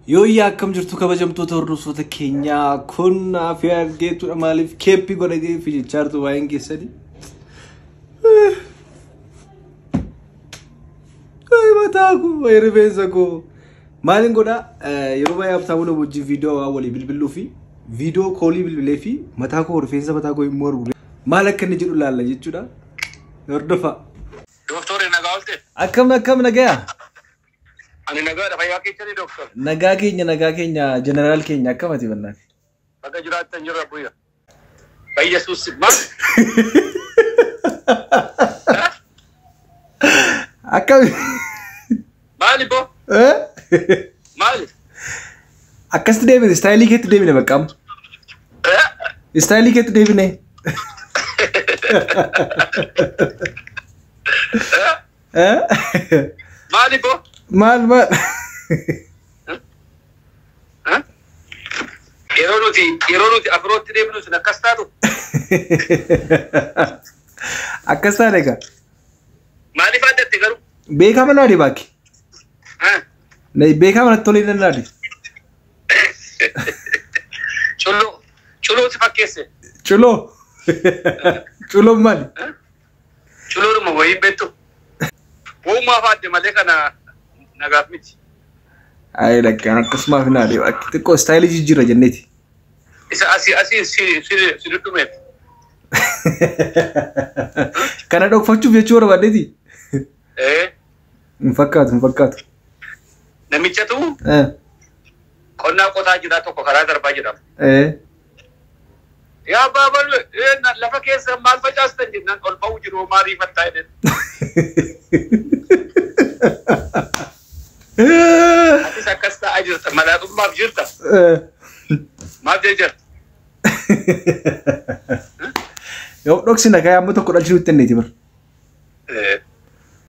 Yooyyaa, akkam jirtu kabajamtoota hordoftoota keenyaa? Kun fi argeetudha. Maaliif keeppii godhatee fi jechaa jirtu waa'een keessanii? Ay, mataa koo, ay, rifeensa koo. Maaliin godhaa? Yeroo baay'ee Habtaamuu wajjin viidiyoo waan walii bilbiluu fi viidiyoo koolii bilbilee fi mataa koo, rifeensa mataa koo immoo arguu maal akka inni jedhu laalla jechuudha. Hordofaa. Dooktorri, nagaa oolte? Akkam, akkam, nagayaa? Ani nagaadha, fayyaa keessanii, dooktor? Nagaa keenya, nagaa keenya, jeneraal keenya, akkamati bannaati? Bakka jiraattan jirra buyya. Bayyasuus, maal? Akkam? Maali boo? Maali? Akkasitti deebine, istaayilii keetti deebine, bakka amma. Istaayilii keetti deebine. Maali boo? Maal, maal? Yeroo nuti afrootti deebinu sun akkas taatu. Akkas taane egaa. Maaliif addatte garuu? Beekama naadi baakki. Beekama natti tolee naadi. Culoo culoo si fakkeesse. Culoo. Culoon maali? Culoodhuma wayii beektu. Uumaaf adde malee kana nagaaf miti. Ayi, lakkaan akkasumaaf naadi baakki. Xiqqoo istaayilii jijjiirra jenneeti. Isa asii asii si si si dhudhumeef. Kana dhokfachuuf jechuu barbaaddeeti? Ee. Hin fakkaatu, hin fakkaatu. Namichatu qonnaa qotaa jira, tokko karaa darbaa jedhama. Yaa abbaa bal'e, lafa keessa maal facaastan jennaan, ol ba'uu jiru, maariifattaa jedhan. Atis akkas ta'aa jirta, malaatummaaf jirta. Maaf jejjara? Yoo dhoksina ka'ee amma tokko dhalchuu itti inneeti bar.